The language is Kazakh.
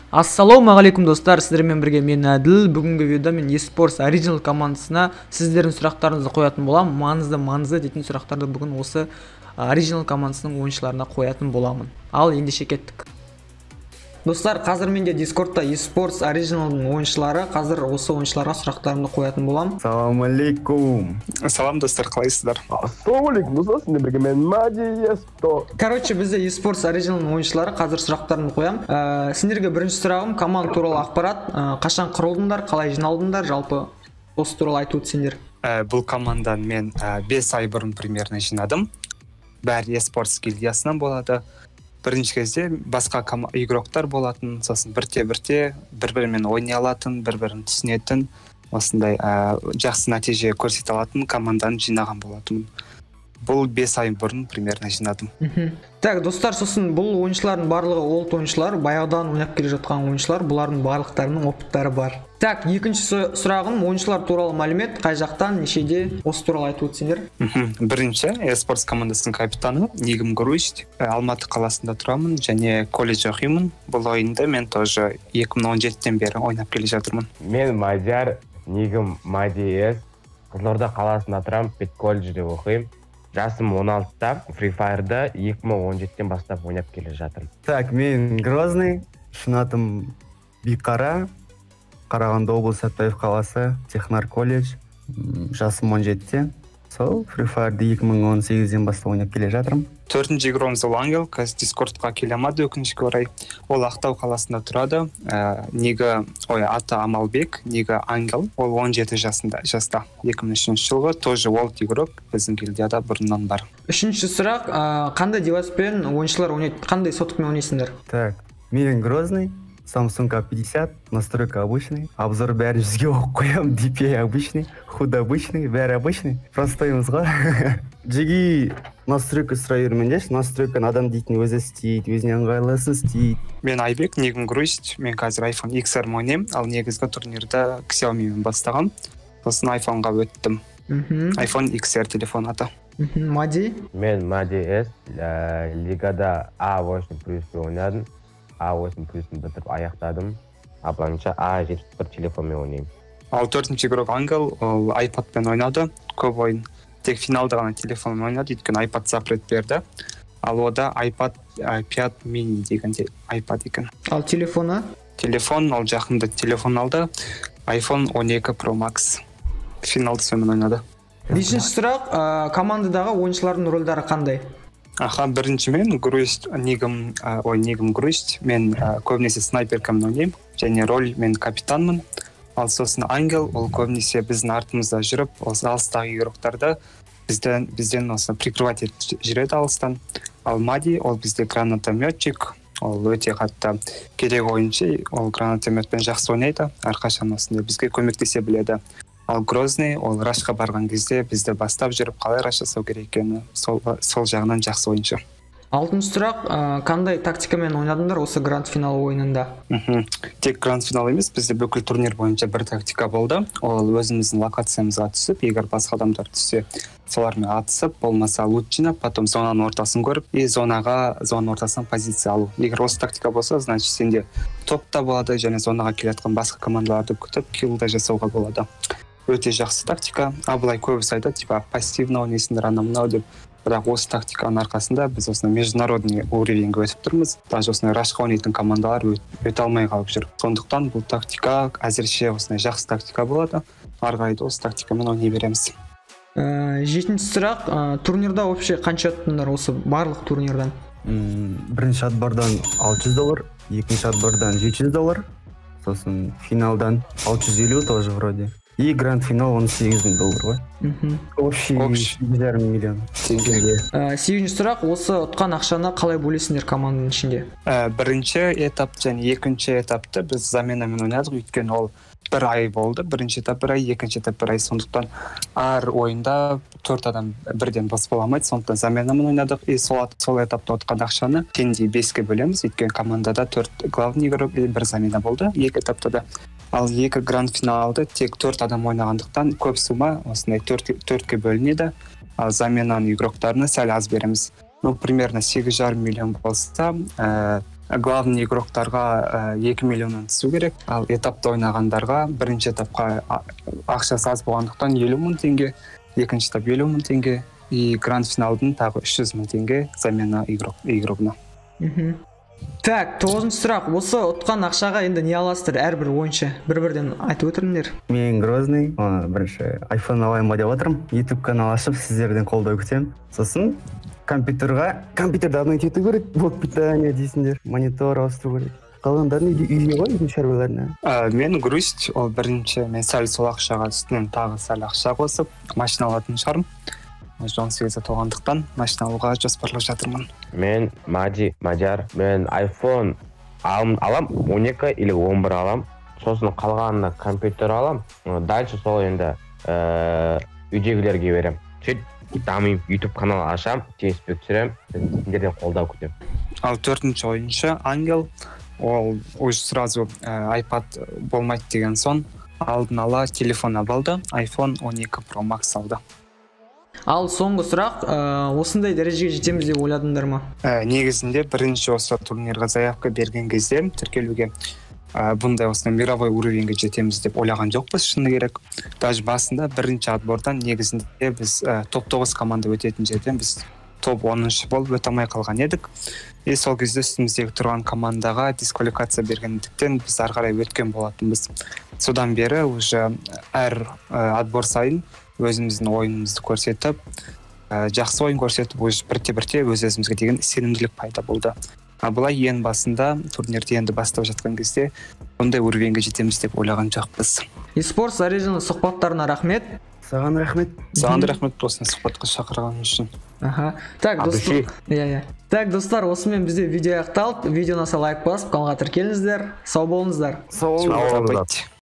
Ассалаумағалейкум, достар! Сіздермен бірге мен, Әділ. Бүгінгі видеода мен eSports Original командасына сіздердің сұрақтарыңызды қоятын боламын. Маңызды, маңызды дейтін сұрақтарды бүгін осы Original командасының ойыншыларына қоятын боламын. Ал ендеше кеттік. Достар, қазір менде Дискордта eSports Original'дың ойыншылары, қазір осы ойыншыларға сұрақтарымды қоятын боламын. Ассалаумағалейкум. Салам, достар, қалайсыздар? Ассалаумағалейкум, достар, сіздермен бірге мен, Мади Есто. Короче, бізде eSports Original'ның ойыншылары, қазір сұрақтарымды қоямын. Сендерге бірінші сұрағым команда туралы ақпарат. Қашан құрылдыңдар, қалай жиналдыңдар, жалпы осы туралы айтып өтсеңдер. Бұл команданы мен 5 ай бұрын примерно жинадым. Бәрі eSports гильдиясынан болады. Бірінші кезде басқа игроктар болатын, сосын бірте-бірте бір-бірімен ойнай алатын, бір-бірін түсінетін, осындай жақсы нәтиже көрсете алатын команданы жинаған болатынмын. Бұл 5 ай бұрын примерно жинадым. Так, достар, сосын бұл ойыншылардың барлығы олд ойыншылар, баяғыдан ойнап келе жатқан ойыншылар, бұлардың барлықтарының опыттары бар. Так, екінші сұрағым ойыншылар туралы мәлімет, қай жақтан, нешеде, осы туралы айтып өтсеңдер. Бірінші, eSports командасының капитаны Нигім Грусть. Алматы қаласында тұрамын және колледж оқимын. Бұл ойынды мен тоже 2017-тен бері ойнап келе жатырмын. Мен Мадияр, Нигім Мади С. Қызылорда қаласында тұрамын, педколледжде оқимын. Жасым 16-та, Free Fire'да 2017-тен бастап ойнап келе жатырмын. Так, мен Грозный, шын атым Биқара, Қарағанды облысы, Сәтбаев қаласы, Технар колледж. Жасым 17-те. Сол, Free Fire'ды 2018-ден бастап ойнап келе жатырмын. Төртінші игромыз ол Ангел, қазір Дискордқа келе алмады, өкінішке орай. Ол Ақтау қаласында тұрады. Нигі, ой, аты Амалбек, нигі Ангел. Ол 17 жасында, жаста, 2003 жылғы, тоже олд игрок, біздің гильдияда бұрыннан бар. Үшінші сұрақ, қандай девайспен ойыншылар ойнайды, қандай соткамен ойнайсыңдар? Так, мен Грозный, Samsung A50, настройка обычный, обзор бәрін 100-ге қойып қоямын, DPI обычный, худ обычный, бәрі обычный, простоймыз ғой. Жеги настройка сұрай бермеңдерші, настройканы адам дейтін өзі істейді, өзіне ыңғайлысын істейді. Мен Айбек, нигім Грусть, мен қазір iPhone XR ойнаймын, ал негізгі турнирді Xiaomi-мен бастағам, сосын iPhone-ға өттім. iPhone XR телефон аты. Мади? Мен Мади С, лигада A8 плюспен ойнадым. A8 плюсын бітіріп аяқтадым. А былайынша A71 телефонмен ойнаймын. Ал төртінші игрок Ангел, ол iPadпен ойнады, көп ойын. Тек финалда ғана телефонмен ойнады, өйткені iPad запрет берді. Ал ода iPad 5 mini деген де iPad екен. Ал телефоны? Телефон, ол жақында телефон алды. iPhone 12 Pro Max. Финалда сонымен ойнады. Бесінші сұрақ, командадағы ойыншылардың рөлдері қандай? Аха, бірінші мен Грусть, нигім, ой, нигім Грусть, мен көбінесе снайперкамен ойнаймын, және роль мен капитанмын. Ал сосын Ангел, ол көбінесе біздің артымызда жүріп, осы алыстағы игроктарды бізден осы прикрывать етіп жүреді алыстан. Ал Мади, ол бізде гранатометчик, ол өте қатты керек ойыншы, ол гранатометпен жақсы ойнайды, әрқашан осындай бізге көмектесе біледі. Ал Грозный, ол рашқа барған кезде бізді бастап жүріп, қалай раш жасау керек екені, сол жағынан жақсы ойыншы. Алтыншы сұрақ, қандай тактикамен ойнадыңдар осы гранд финал ойынында? Тек гранд финал емес, бізде бүкіл турнир бойынша бір тактика болды. Ол өзіміздің локациямызға түсіп, егер басқа адамдар түссе, солармен атысып, болмаса лут жинап, потом зонаның ортасын көріп, и зонаның ортасынан позиция алу. Егер осы тактика болса, значит сенде топ та болады, және зонаға келе жатқан басқа командаларды күтіп, килл да жасауға болады. Өте жақсы тактика. А былай көбісі айтады, типа, пассивно ойнайсыңдар, анау мынау деп. Бірақ осы тактиканың арқасында біз осындай международный уровеньге өтіп тұрмыз. Даже осындай рашқа ойнайтын командалар өте алмай қалып жүр. Сондықтан бұл тактика әзірше осындай жақсы тактика болады. Ары қарай да осы тактикамен ойнай береміз. Жетінші сұрақ, турнирда вообще қанша ұттыңдар осы барлық турнирдан? Бірінші отбордан 600 доллар, екінші отбордан 700 доллар, сосын финалдан 650 тоже вроде. И гранд финал 18 мың доллар ғой. Общий Общий. сегіз жарым миллион теңге. Сегізінші сұрақ, осы ұтқан ақшаны қалай бөлесіңдер команданың ішінде? Бірінші этап және екінші этапты біз заменамен ойнадық, өйткені ол бір ай болды. Бірінші этап бір ай, екінші этап бір ай. Сондықтан әр ойында төрт адам бірден бас бола алмайды, сондықтан заменамен ойнадық. И сол этапта ұтқан ақшаны теңдей беске бөлеміз, өйткені командада төрт главный игрок и бір замена болды екі этапта да. Ал екі гранд финалды тек төрт адам ойнағандықтан көп сумма осындай төртке бөлінеді. Ал заменаның игроктарына сәл аз береміз. Примерно сегіз жарым миллион болса, Главный игроктарға 2 миллионнан түсу керек, ал этапта ойнағандарға бірінші этапқа ақшасы аз болғандықтан 50 мың теңге, екінші этап 50 мың теңге, и гранд финалдың тағы 300 мың теңге замена игрогына. Так, 9-шы сұрақ. Осы ұтқан ақшаға енді не аласыздар әрбір ойыншы? Бір-бірден айтып өтіріңдер. Мен Грозный, бірінші iPhone алайын ба деп отырмын. YouTube канал ашып, сіздерден қолдау күтемін. Сосын компьютерді обновить ету керек, блок питания дейсіңдер, монитор ауыстыру керек. Қалғандарын үйге ғой, үйдің шаруаларына. Мен Грусть, ол бірінші, мен сәл сол ақшаға үстінен тағы сәл ақша қосып, машина алатын шығармын. 18-ге толғандықтан машина алуға жоспарлап жатырмын. Мен Мади, Мадияр, мен iPhone алам, 12 или 11 алам. Сосын қалғанына компьютер алам. Дальше сол енді үйдегілерге берем. Сөйтіп дамимын, YouTube канал ашам, TSP түсірем, сендерден қолдау күтемін. Ал 4-ші ойыншы Ангел, ол уже сразу iPad болмайды деген соң алдын ала телефон алды, iPhone 12 Pro Max алды. Ал соңғы сұрақ, осындай дәрежеге жетеміз деп ойладыңдар ма? Негізінде бірінші осы турнирға заявка берген кезде тіркелуге бұндай осындай мировой уровеньге жетеміз деп ойлаған жоқпыз, шыны керек. Даже басында бірінші отбордан негізінде біз топ 9 команда өтетін жерден біз топ 10-шы болып өте алмай қалған едік. И сол кезде үстіміздегі тұрған командаға дисквалификация бергендіктен біз ары қарай өткен болатынбыз. Содан бері уже әр отбор сайын өзіміздің ойынымызды көрсетіп, жақсы ойын көрсетіп, уже бірте-бірте өз-өзімізге деген сенімділік пайда болды. А былай ең басында турнирді енді бастап жатқан кезде бұндай уровеньге жетеміз деп ойлаған жоқпыз. eSports Original сұхбаттарына рахмет. Саған рахмет. Саған рахмет осындай сұхбатқа шақырған үшін. Аха. Так, достар. Иә. Так, достар, осымен бізде видео аяқталды. Видео ұнаса лайк басып, каналға тіркеліңіздер. Сау болыңыздар. Сау болыңыздар.